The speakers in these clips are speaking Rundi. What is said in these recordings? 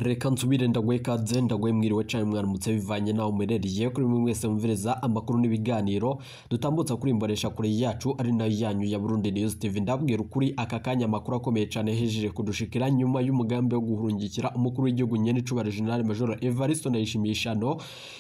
Reka nsubire ndaguhe ikaze, ndaguhe mwiriwe canke mwaramutse bivanye naho muherereye. Kuri mwe mwese mumviriza amakuru n'ibiganiro dutambutsa kuri imbonesha kure yacu ari nayo yanyu ya Burundi News TV. Ndabwira ukuri aka kanya amakuru akomeye cane hejeje kudushikira nyuma y'umugambi wo guhurungikira umukuru w'igihugu nyene icubahiro General Major Evariste Ndayishimiye ishano.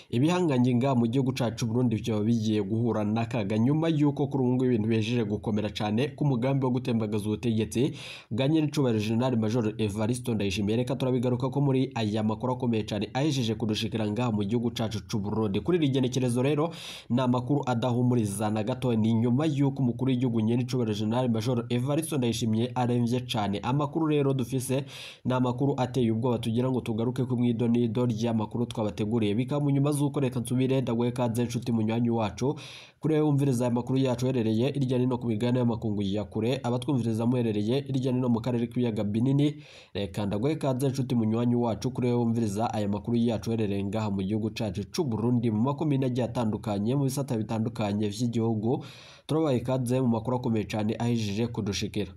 Ibihangange nga mu gihugu cacu Burundi vyoba bigiye guhura n'akaga nyuma y'uko kuri ubu ngubu ibintu bihejeje gukomera cane ku mugambi wo gutembagaza ubutegetsi bwa nyene icubahiro General Major Evariste Ndayishimiye. Reka turabigaruka ko muri aya makuru akomeye cyane ahejeje kudushikira ngaha mu gihugu cacu c'u Burundi. Kuri iri genekerezo rero ni amakuru adahumuriza na gato, ni nyuma y'uko umukuru w'igihugu nyene icubahiro General Major Evariste Ndayishimiye aremvye cane. Amakuru rero dufise ni amakuru ateye ubwoba, tugira ngo tugaruke ku mwidonido ry'amakuru twabateguriye. Bikaba mu nyuma z'uko reka nsubire ndaguhe kaze nshuti munywanyi wacu kuri wewe wumviriza aya makuru yacu uherereye irya nino ku migabane y'amakungu ya kure, abatwumviriza muherereye irya nino mu karere k'ibiyaga binini. Reka ndaguhe kaze nshuti munywanyi wacu kuri wewe wumviriza aya makuru yacu uherereye ngaha mu gihugu cacu c'u Burundi mu makomine agiye atandukanye mu bisata bitandukanye vy'igihugu. Turabaye ikaze mu makuru akomeye cane ahejeje kudushikira.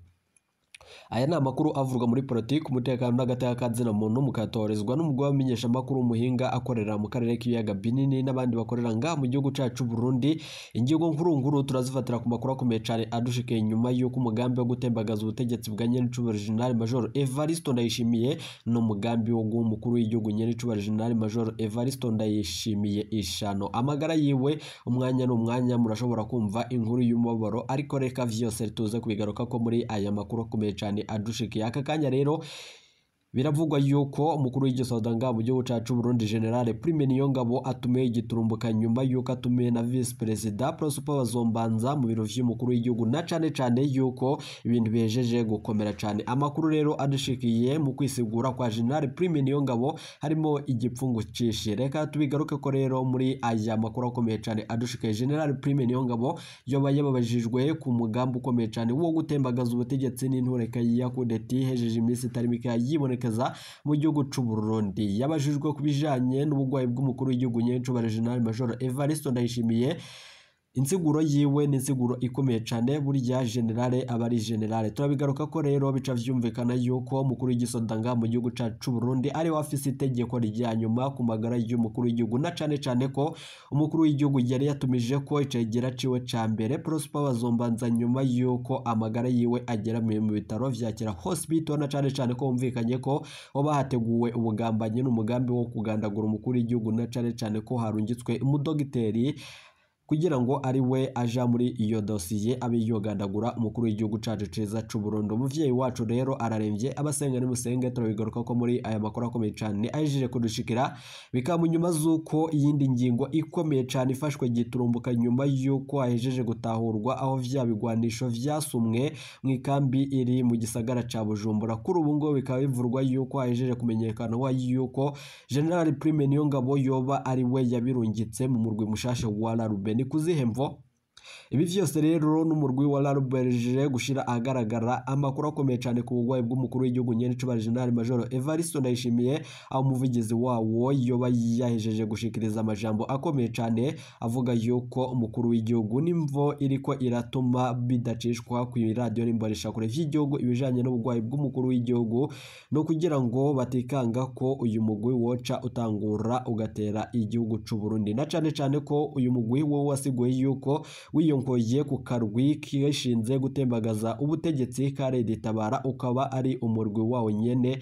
Aya ni amakuru avurwa muri politiki, umutekano n'agateka kazina muntu, mukatorezwa n'umugwi w'abamenyeshamakuru umuhinga akorera mu karere k'ibiyaga binini n'abandi bakorera ngaha mu gihugu cacu Burundi. Ingingo nkuru nkuru turazifatira ku makuru akomeye cane adushikiye nyuma y'uko umugambi wo gutembagaza ubutegetsi bwa nyenicubahiro General Major Evariste Ndayishimiye n'umugambi wo guha umukuru w'igihugu nyenicubahiro General Major Evariste Ndayishimiye ishano. Amagara yiwe umwanya n'umwanya murashobora kumva inkuru y'umubabaro, ariko reka vyose tuze kubigaruka ko muri aya makuru akomeye cane adushikiye aka kanya. Rero biravugwa yuko umukuru w'igisoda ngaha mu gihugu cacu Burundi General Prime Niyongabo atumiye igiturumbuka nyuma yuko atumiye na Vice President Prosper Bazombanza mu biro vy'umukuru w'igihugu, na cane cane yuko ibintu bihejeje gukomera cane. Amakuru rero adushikiye mu kwisigura kwa General Prime Niyongabo harimo igipfungu cishe. Reka tubigaruke ko rero muri aya makuru akomeye cane adushikiye. General Prime Niyongabo yoba yababajijwe ku mugambi ukomeye cane wo gutembagaza ubutegetsi n'intureka ya kudeti ihejeje iminsi itari mike yiboneka mu gihugu c'u Burundi. Yabajijwe ku bijanye n'ubugwayi bw'umukuru w'igihugu nyencubahiro General Major Evariste Ndayishimiye. Insiguro yiwe ni insiguro ikomeye cane, burya generale aba ari generale. Turabigaruka ko rero bica vyumvikana yuko umukuru w'igisoda ngaha mu gihugu cacu c'u Burundi ari we afise itegeko rya nyuma ku magara y'umukuru w'igihugu, na cane cane ko umukuru w'igihugu yari yatumije ko icegera ciwe ca mbere Prosper Bazombanza nyuma yuko amagara yiwe agera mu bitaro vya Kira Hospital, na cane cane ko humvikanye ko hoba hateguwe ubugambanyi n'umugambi wo kugandagura umukuru w'igihugu, na cane cane ko harungitswe umudogiteri kugira ngo ari we aja muri iyo dosiye abe yogandagura umukuru w'igihugu cacu ciza c'u Burundi. Umuvyeyi wacu rero araremvye, abasenga nimusenge. Turabigaruka ko muri aya makuru akomeye cane ahejeje kudushikira. Bikaba mu nyuma z'uko iyindi ngingo ikomeye cane ifashwe giturumbuka nyuma y'uko ahejeje gutahurwa aho vya bigwanisho vyasumwe mu ikambi iri mu gisagara ca Bujumbura. Kuri ubu ngo bikaba bivurwa yuko ahejeje kumenyekana yuko General Prime Niyongabo yoba ari we yabirungitse mu murwi mushasha wa Larube. Kuzihe mvo ibi vyose rero n'umurwi wa Larubelge gushira ahagaragara amakuru akomeye cane ku bugwayi bw'umukuru w'igihugu nyene icubahiro General Major Evariste Ndayishimiye, aho umuvugizi wawo yoba yahejeje gushikiriza amajambo akomeye cane avuga yuko umukuru w'igihugu n'imvo iriko iratuma bidacishwa ku radio n'imbonesha kure vy'igihugu ibijanye n'ubugwayi bw'umukuru w'igihugu, no kugira ngo batikanga ko uyu mugwi woca utangura ugatera igihugu c'u Burundi, na cane cane ko uyu mugwi wo wasiguye yuko wiyonkoye ku karwi kishinze gutembagaza ubutegetsi ka Tabara, ukaba ari umurwi wawo nyene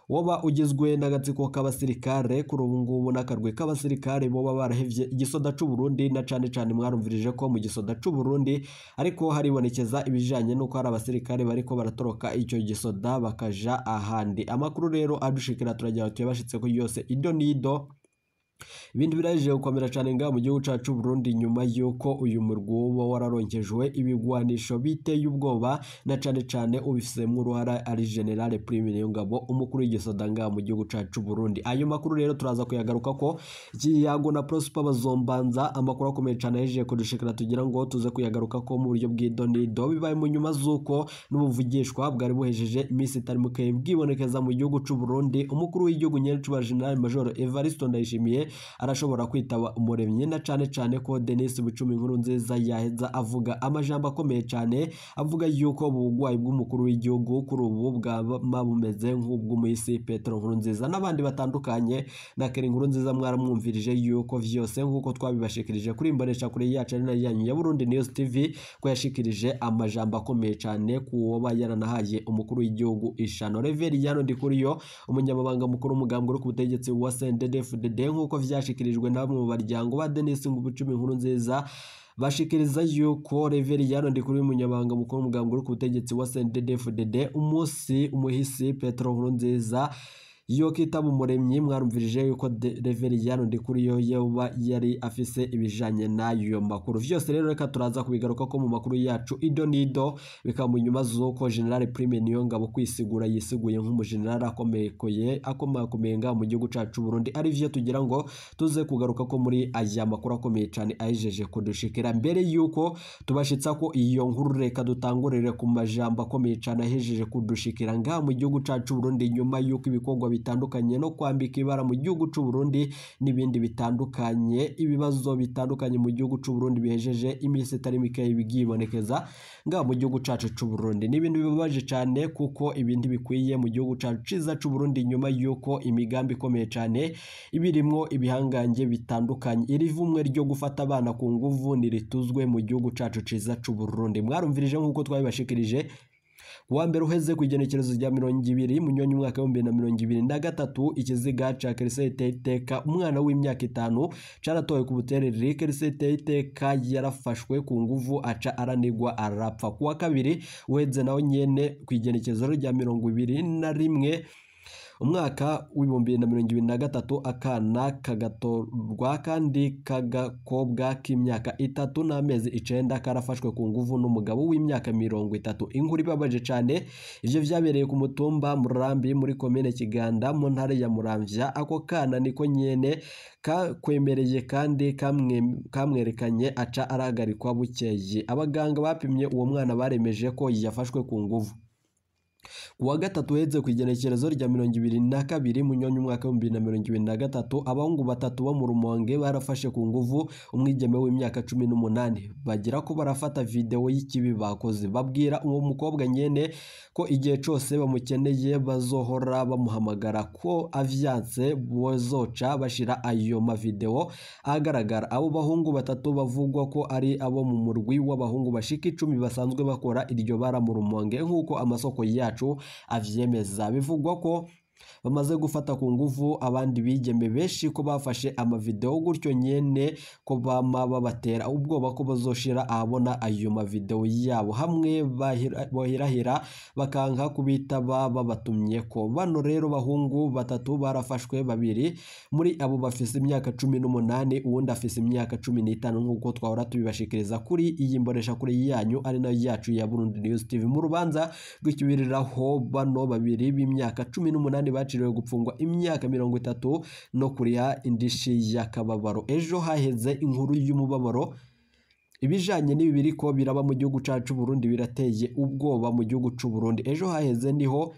woba ugizwe n'agatsiko k'abasirikare. Kuri ubu ngubu n'akarwi k'abasirikare boba barahevye igisoda c'u Burundi, na cane cane mwarumvirije ko mu gisoda c'u Burundi ariko haribonekeza ibijanye n'uko hari abasirikare bariko baratoroka ico gisoda bakaja ahandi. Amakuru rero adushikira turagira tuyabashitse ko yose ido nido. Ibintu biraje gukomera cane ngaha mu gihugu cacu Burundi nyuma yuko uyu murwi woba wararonkejwe ibigwanisho biteye ubwoba, na cane cane ubifisemwo uruhara ari General Prime Niyongabo umukuru w'igisoda ngaha mu gihugu cacu Burundi. Ayo makuru rero turaza kuyagaruka ko ikiyago na Prosper Bazombanza, amakuru akomeye cane ahejeje kudushikira tugira ngo tuze kuyagaruka ko mu buryo bw'idonido. Bibaye mu nyuma z'uko n'ubuvugishwa bwari buhejeje iminsi itari muke bwibonekeza mu gihugu c'u Burundi, umukuru w'igihugu nyenicubahiro General Major Evariste Ndayishimiye cane arashobora kwitaba Umuremyi, na cane cane ko Denis Bucumi Nkurunziza yaheza avuga amajambo akomeye cane, avuga yuko ubugwayi bw'umukuru w'igihugu kuri ubu bwaba bumeze nk'ubw'umuhisi Petero Nkurunziza n'abandi batandukanye. Na Keri Nkurunziza mwaramwumvirije yuko vyose nk'uko twabibashikirije kuri imbonesha kure yacu ari nayo yanyu ya Burundi News TV, ko yashikirije amajambo akomeye cane kuwoba yaranahaye umukuru w'igihugu ishano. Reveriyano Ndikuriyo, umunyamabanga mukuru w'umugambwe uri ku butegetsi wa CNDD-FDD, nk'uko vyashikirijwe na bamwe mu baryango ba Denis Bucumi Nkurunziza, bashikiriza yuko Reveriyano Ndikuriyo, umunyamabanga mukuru w'umugambwe uri ku butegetsi wa CNDD-FDD, umunsi umuhisi Petero Nkurunziza yo kitaba Umuremyi, mwarumvirije yuko Reveriyano Ndikuriyo yoba yari afise ibijanye n'ayo makuru. Vyose rero reka turaza kubigaruka ko mu makuru yacu ido nido, bikaba mu nyuma z'uko General Prime Niyongabo kwisigura yisiguye nk'umugeneral akomakomeye ngaha mu gihugu cacu Burundi, ari vyo tugira ngo tuze kugaruka ko muri aya makuru akomeye cane ahejeje kudushikira. Mbere yuko tubashitsa ko iyo nkuru, reka dutangurire ku majambo akomeye cane ahejeje kudushikira ngaha mu gihugu cacu Burundi, nyuma yuko ibikorwa bitandukanye no kwambika ibara mu gihugu c'u Burundi n'ibindi bitandukanye, ibibazo bitandukanye mu gihugu c'u Burundi bihejeje iminsi itari mike bigibonekeza ngaha mu gihugu cacu c'u Burundi. Ni ibintu bibabaje cane kuko ibindi bikwiye mu gihugu cacu ciza c'u Burundi, nyuma yuko imigambi ikomeye cane ibirimwo ibihangange bitandukanye, iri vumwe ryo gufata abana ku nguvu nirituzwe mu gihugu cacu ciza c'u Burundi. Mwarumvirije nk'uko twabibashikirije kuwa mbere uheze ku igenekerezo rya 20 Munyonyo umwaka wa 2023, ikiziga ca Kerisete Iteka, umwana w'imyaka 5, caratowe ku Buterere. Kerisete Iteka yarafashwe ku nguvu aca aranigwa arapfa. Kuwa kabiri uheze naho nyene ku igenekerezo rya 21 umwaka w'2023, akana kagatorwa kandi k'agakobwa k'imyaka 3 n'amezi 9 karafashwe ku nguvu n'umugabo w'imyaka 30. Inkuru ibabaje cane, ivyo vyabereye ku mutumba Murambi muri komine Kiganda mu ntara ya Muramvya. Ako kana niko nyene kakwemereye kandi kamwerekanye aca arahagarikwa bukeye. Abaganga bapimye uwo mwana baremeje ko yafashwe ku nguvu. Kuwa gatatu uheze ku igenekerezo rya 22 Munyonyo umwaka wa 2023, abahungu batatu bo mu Rumonge barafashe ku nguvu umwigeme w'imyaka 18, bagira ko barafata video y'ikibi bakoze, babwira uwo mukobwa nyene ko igihe cose bamukeneye bazohora bamuhamagara, ko avyanse bozoca bashira ayo mavideo agaragara. Abo bahungu batatu bavugwa ko ari abo mu murwi w'abahungu bashika 10 basanzwe bakora iryo bara mu Rumonge, nk'uko amasoko yacu avyemeza. Bivugwa ko bamaze gufata ku nguvu abandi bigeme benshi, ko bafashe amavideo gutyo nyene, ko bama babatera ubwoba ko bazoshira ahabona ayo mavideo yabo, hamwe bohirahira bakanka kubitaba babatumye ko. Bano rero bahungu batatu barafashwe, babiri muri abo bafise imyaka 18, uwundi afise imyaka 15, nk'uko twahora tubibashikiriza kuri iyi mbonesha kuri yanyu ari nayo yacu ya Burundi News TV. Mu rubanza rw'ikibiriraho, bano babiri b'imyaka 18 baciriwe gupfungwa imyaka 30 no kuriha indishi y'akababaro. Ejo haheze inkuru y'umubabaro, ibijanye n'ibi biriko biraba mu gihugu cacu Burundi birateye ubwoba mu gihugu c'u Burundi. Ejo haheze niho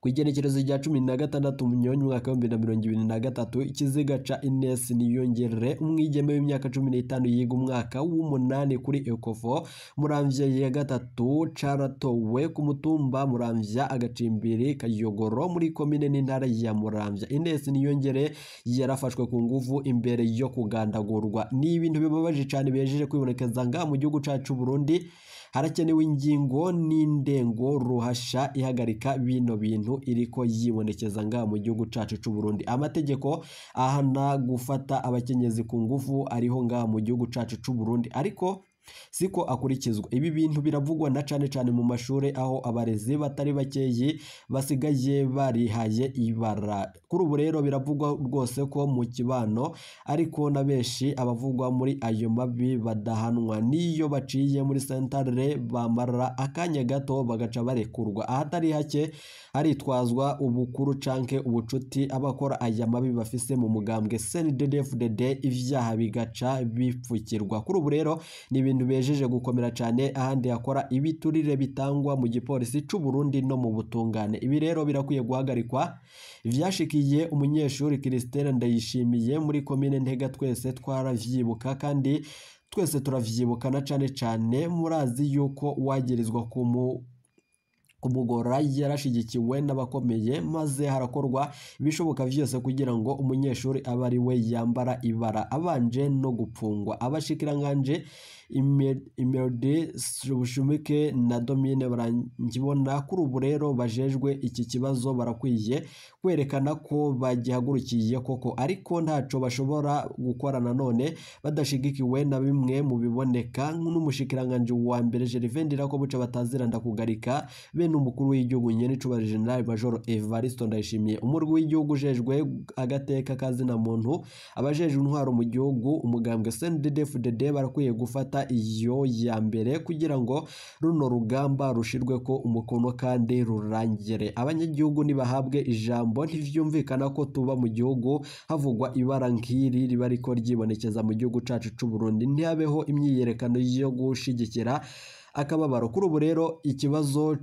ku igenekerezo rya 16 Munyonyo umwaka wa 2023, ikiziga ca Ines Niyongerere, umwigeme w'imyaka 15 yiga umwaka w'umunani kuri Ecofo Muramvya ya gatatu, caratowe ku mutumba Muramvya agacimbiri Kayogoro muri komine n'intara ya Muramvya. Ines Niyongere yarafashwe ku nguvu imbere yo kugandagurwa. Ni ibintu bibabaje cane bihejeje kwibonekeza ngaha mu gihugu cacu Burundi. Harakenewe ingingo n'indengo ruhasha ihagarika bino bintu iriko yibonekeza ngaha mu gihugu cacu c'u Burundi. Amategeko ahana gufata abakenyezi ku nguvu ariho ngaha mu gihugu cacu c'u Burundi, ariko siko akurikizwa. Ibi bintu biravugwa na cane cane mu mashure, aho abarezi batari bakeyi basigaye barihaye ibara. Kuri ubu rero biravugwa rwose ko mu kibano, ariko na benshi abavugwa muri ayo mabi badahanwa, niyo baciye muri sentare bamara akanya gato bagaca barekurwa. Ahatari hake haritwazwa ubukuru canke ubucuti abakora aya mabi bafise mu mugambwe CNDD-FDD, ivyaha bigaca bipfukirwa. Kuri ubu rero ni ibintu Ibintu bejeje gukomera cane ahandi hakora ibiturire bitangwa mu gipolisi c'u Burundi no mu butungane. Ibi rero birakwiye guhagarikwa. Ivyashikiye umunyeshuri Christelle Ndayishimiye muri komine Ntega twese twaravyibuka kandi twese turavyibuka na cane cane murazi yuko uwagirizwa kumugora yarashigikiwe n'abakomeye, maze harakorwa ibishoboka vyose kugira ngo umunyeshuri abe ari we yambara ibara abanje no gupfungwa. Abashikiranganje Imelda Bushumike na Domine Barangibona kuri ubu rero bajejwe iki kibazo barakwiye kwerekana ko bagihagurukiye koko, ariko ntaco bashobora gukora nanone badashigikiwe na bimwe mu biboneka n'umushikiranganje wa mbere Gervais Ndirakobuca bataziranda kugarika bene umukuru w'igihugu nyenicubahiro General Major Evariste Ndayishimiye. Umurwi w'igihugu ujejwe agateka kazina muntu, abajejwe intwaro mu gihugu, umugambwe CNDD-FDD barakwiye gufata iyo ya mbere kugira ngo runo rugamba rushirwe ko umukono kandi rurangire. Abanyagihugu nibahabwe ijambo. Ntivyumvikana ko tuba mu gihugu havugwa ibara nk'iri riba riko ryibonekeza mu gihugu cacu c'u Burundi, ntihabeho imyiyerekano yo gushigikira akababaro. Kuri ubu rero ikibazo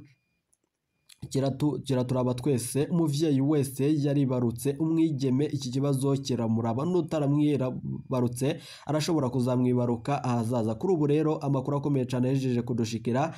kiraturaba twese, umuvyeyi wese yaribarutse umwigeme iki kibazo kiramuraba, n'utaramwibarutse arashobora kuzamwibaruka ahazaza. Kuri ubu rero amakuru akomeye cane yahejeje kudushikira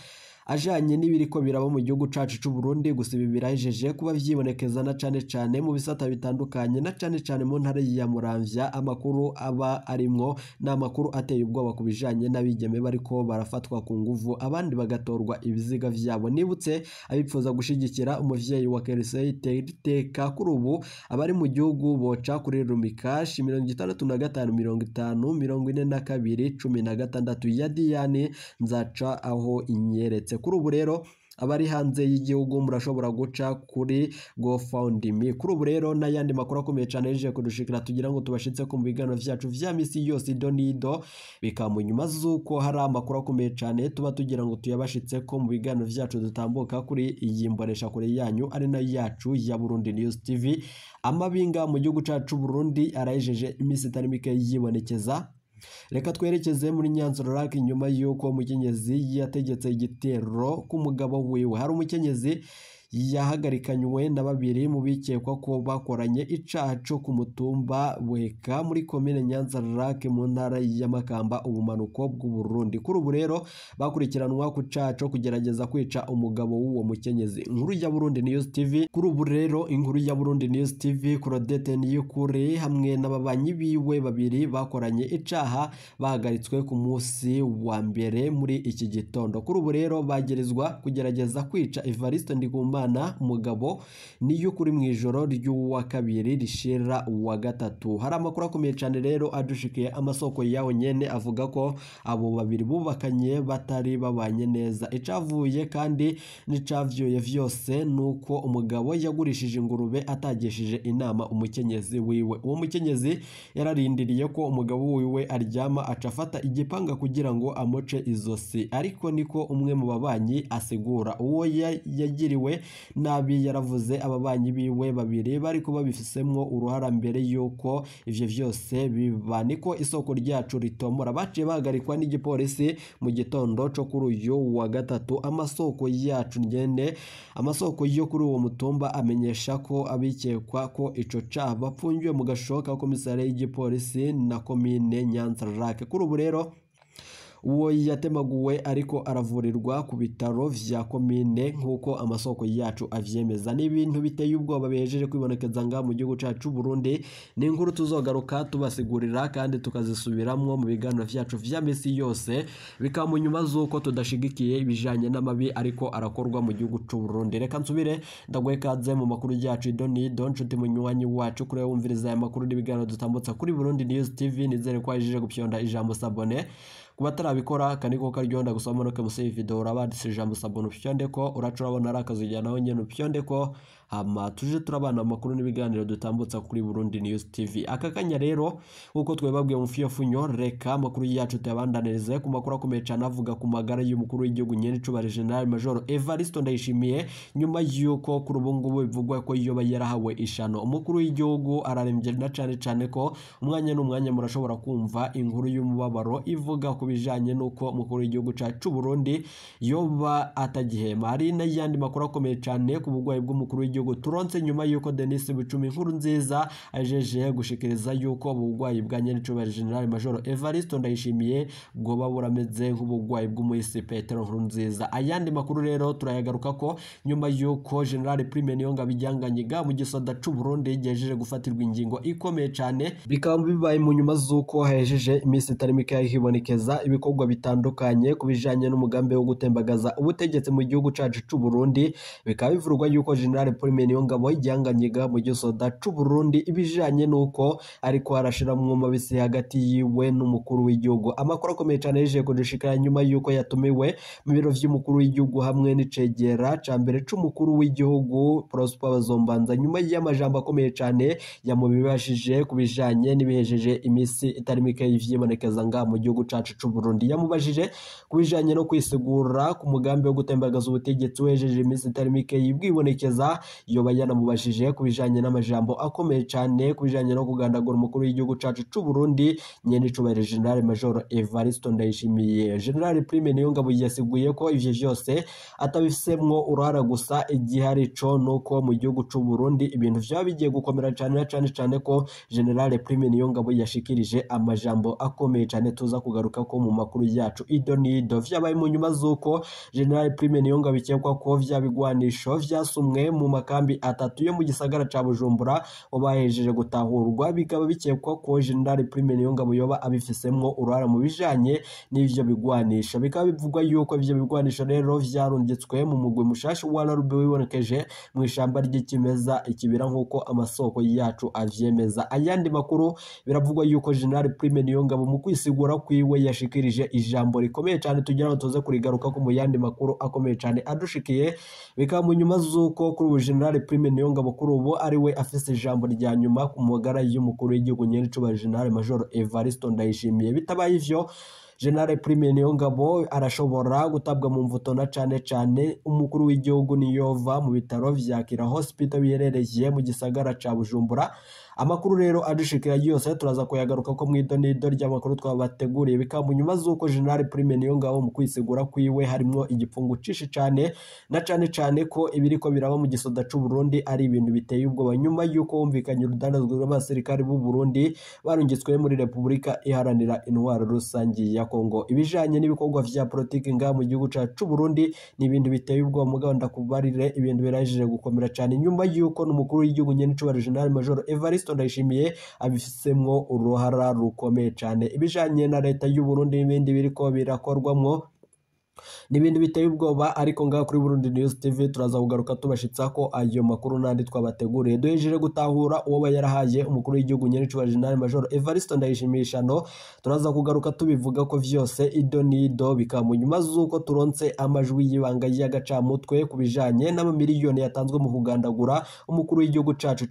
ajanye n'ibiriko biraba mu gihugu cacu c'u Burundi. Gusa ibi birahejeje kuba vyibonekeza na cane cane mu bisata bitandukanye, na cane cane mu ntara ya Muramvya. Amakuru aba arimwo n'amakuru ateye ubwoba ku bijanye n'abigeme bariko barafatwa ku nguvu, abandi bagatorwa ibiziga vyabo. Nibutse abipfuza gushigikira umuvyeyi wa Kersey Teka, kuri ubu abari mu gihugu boca kuri Rumikash 65 50 42 16 ya Diane nzaca aho inyeretse. Kuri ubu rero abari hanze y'igihugu murashobora guca kuri GoFundMe. Kuri ubu rero n'ayandi makuru akomeye cyane yaje kudushikira tugira ngo tubashitse ku biganiro vyacu vya misi yose ido nido, bikaba nyuma z'uko hari amakuru akomeye cyane tuba tugira ngo tuyabashitse ko mu biganiro vyacu dutambuka kuri iyi mbonesha kure yanyu ari nayo yacu ya Burundi News TV. Amabinga mu gihugu cacu Burundi arayejeje imisi itari mike yibonekeza. Reka twerekeze muri Nyanza Rock nyuma y'uko umukenyezi yategetse igitero ku mugabo wiwe. Hari umukenyezi yahagarikanywe na babiri mu bikekwa ko bakoranye icaha co ku mutumba Buheka muri komine Nyanza Rock mu ntara ya Makamba, ubumanuko bw'u Burundi. Kuri ubu rero bakurikiranwa ku caha co kugerageza kwica umugabo w'uwo mukenyezi. Inkuru ya Burundi News TV. Kuri ubu rero inkuru ya Burundi News TV, Claudette Niyukuri hamwe n'ababanyi biwe babiri bakoranye icaha bahagaritswe ku munsi wa mbere muri iki gitondo. Kuri ubu rero bagerezwa kugerageza kwica Evariste Ndikumana umugabo Niyukuri mu ijoro ry'uwa kabiri rishira uwa gatatu. Hari amakuru akomeye cyane rero adushikiye amasoko yaho nyene avuga ko abo babiri bubakanye batari babanye neza. Icavuye kandi n'icavyoye vyose nuko umugabo yagurishije ingurube atagishije inama umukenyezi wiwe. Uwo mukenyezi yararindiriye ko umugabo wiwe aryama aca afata igipanga kugira ngo amuce izosi, ariko niko umwe mu babanyi asigura. Uwo yagiriwe nabi yaravuze ababanyi biwe babiri bariko babifisemwo uruhara mbere yuko ivyo vyose biba. Niko isoko ryacu ritomora. Baciye bahagarikwa n'igipolisi mu gitondo co kuri uyu wa gatatu. Amasoko yacu nyene, amasoko yo kuri uwo mutumba amenyesha ko abikekwa ko ico caha bapfungiwe mu gashoka komisare y'igipolisi na komine Nyanza Rock. Kuri ubu rero uwo yatemaguwe ariko aravurirwa ku bitaro vya komine nk'uko amasoko yacu avyemeza. Ni ibintu biteye ubwoba bihejeje kwibonekeza nga mu gihugu cacu Burundi. Ni inkuru tuzogaruka tubasigurira kandi tukazisubiramwo mu biganiro vyacu vya misi yose, bikaba mu nyuma z'uko tudashigikiye ibijanye n'amabi ariko arakorwa mu gihugu c'u Burundi. Reka nsubire ndaguhe kaze mu makuru yacu ido nido, nshuti munywanyi wacu, kuri wumviriza aya makuru n'ibiganiro dutambutsa kuri Burundi News TV. Nizere ko wajeje gupyonda ijambo sabone. Kuba atarabikora kaniko karyonda gusoma no kemusi video urabanditse ijambo sabone upyonde ko uraca urabona ari akazu naho nyene upyonde ko Hama tuje turabana amakuru n'ibiganiro dutambutsa kuri Burundi News TV. Aka kanya rero uko twebabwiye mu fiyofunyo, reka amakuru yacu tuyabandanirize ku makuru akomeye cyane avuga ku magara y'umukuru w'igihugu nyenicubahiro General Major Evariste Ndayishimiye, nyuma y'uko kuri ubu ngubu bivugwa ko yoba yarahawe ishano. Umukuru w'igihugu ararembye na cane cane ko umwanya n'umwanya murashobora kumva inkuru y'umubabaro ivuga ku bijanye n'uko umukuru w'igihugu cacu Burundi yoba atagihema. Hari n'ayandi makuru akomeye cyane ku bugwayi bw'umukuru w'igihugu turonse nyuma y'uko Denis Bucumi inkuru nziza ajeje gushikiriza yuko ubugwayi bwa nyenicubahiro General Major Evariste Ndayishimiye bwoba burameze nk'ubugwayi bw'umuhisi Petero Nkurunziza. Ayandi makuru rero turayagaruka ko nyuma y'uko General Prime Niyongabo Iryanganyega mu gisoda c'u Burundi yagejeje gufatirwa ingingo ikomeye cyane, bikaba bibaye mu nyuma z'uko hahejeje iminsi itari mike hibonekeza ibikorwa bitandukanye ku bijanye n'umugambi wo gutembagaza ubutegetsi mu gihugu cacu c'u Burundi. Bikaba bivurwa yuko General Prime Niyongabo Iryanganyega mu gisoda c'u Burundi ibijanye n'uko ariko arashiramwo mabisi hagati yiwe n'umukuru w'igihugu. Amakuru akomeye cyane yaje kudushikira nyuma y'uko yatumiwe mu biro vy'umukuru w'igihugu hamwe n'icegera ca mbere c'umukuru w'igihugu Prosper Bazombanza, nyuma y'amajambo akomeye cyane yamubibashije ku bijanye n'ibihejeje iminsi itari mike y'ivyibonekeza nga mu gihugu cacu c'u Burundi. Yamubajije ku bijanye no kwisigura ku mugambi wo gutembagaza ubutegetsi wejeje iminsi itari mike yibwibonekeza. Yoba yanamubajije ku bijanye n'amajambo akomeye cyane ku bijanye no kugandagura umukuru w'igihugu cacu c'u Burundi nyenicubahiro General Major Evariste Ndayishimiye. General Prime Niyongabo yasiguye ko ivyo vyose atabifisemwo uruhara, gusa igihari co nuko mu gihugu c'u Burundi ibintu vyaba bigiye gukomera cyane cyane cyane ko General Prime Niyongabo yashikirije amajambo akomeye cyane tuza kugaruka ko mu makuru yacu ido nido. Vyabaye mu nyuma z'uko General Prime Niyongabo bikekwa ko vyabigwanisho vyasumwe mu makambi atatu yo mu gisagara ca Bujumbura bahejeje gutahurwa, bikaba bikekwa ko General Prime Niyongabo yoba abifisemwo uruhara mu bijanye n'ivyo bigwanisho. Bikaba bivugwa yuko ivyo bigwanisho rero vyarungitswe mu mugwi mushasha wa RB wibonekeje mu ishamba ry'ikimeza ikibira nk'uko amasoko yacu avyemeza. Ayandi makuru biravugwa yuko General Prime Niyongabo mu kwisigura kwiwe yashikirije ijambo rikomeye cyane tugira ngo tuze kurigaruka ko mu yandi makuru akomeye cyane adushikiye. Bikaba mu nyuma z'uko kuri ubu General Prime Niyongabo kuri ubu ari we afise ijambo rya nyuma ku magara y'umukuru w'igihugu nyenicubahiro General Major Evariste Ndayishimiye. Bitabaye ivyo, General Prime Niyongabo arashobora gutabwa mu mvuto na cane cane umukuru w'igihugu niyova mu bitaro vya Kira Hospital biherereye mu gisagara ca Bujumbura. Amakuru rero adushikira yose turaza kuyagaruka ko mu idonido ry'amakuru twabateguriye. Bikaba mu nyuma z'uko General Prime Niyongabo mu kwisigura kwiwe harimwo igipfungu cishi cane na cane cane ko ibiriko biraba mu gisoda c'u Burundi ari ibintu biteye ubwoba, nyuma y'uko humvikanye urudandazwa rw'abasirikari b'u Burundi barungitswe muri Repubulika Iharanira Intwaro Rusangi ya Kongo. Ibijanye n'ibikorwa vya politiki nga mu gihugu cacu c'u Burundi ni ibintu biteye ubwoba, mugabo ndakubarire ibintu birajije gukomera cane nyuma y'uko n'umukuru w'igihugu nyenicubahiro General Major Evariste Ndayishimiye abifisemwo uruhara rukomeye cane. Ibijanye na leta y'u Burundi n'ibindi biriko birakorwamwo ni ibintu biteye ubwoba, ariko ngaha kuri Burundi News TV turaza kugaruka tubashitsa ko ayo makuru nandi twabateguriye. Duhejeje gutahura uwo yarahaye umukuru w'igihugu nyenicubahiro General Major Evariste Ndayishimiye ishano, turaza kugaruka tubivuga ko vyose ido nido. Bikaba mu nyuma z'uko turonse amajwi y'ibanga y'agacamutwe ku bijanye n'amamiliyoni yatanzwe mu kugandagura umukuru w'igihugu cacu.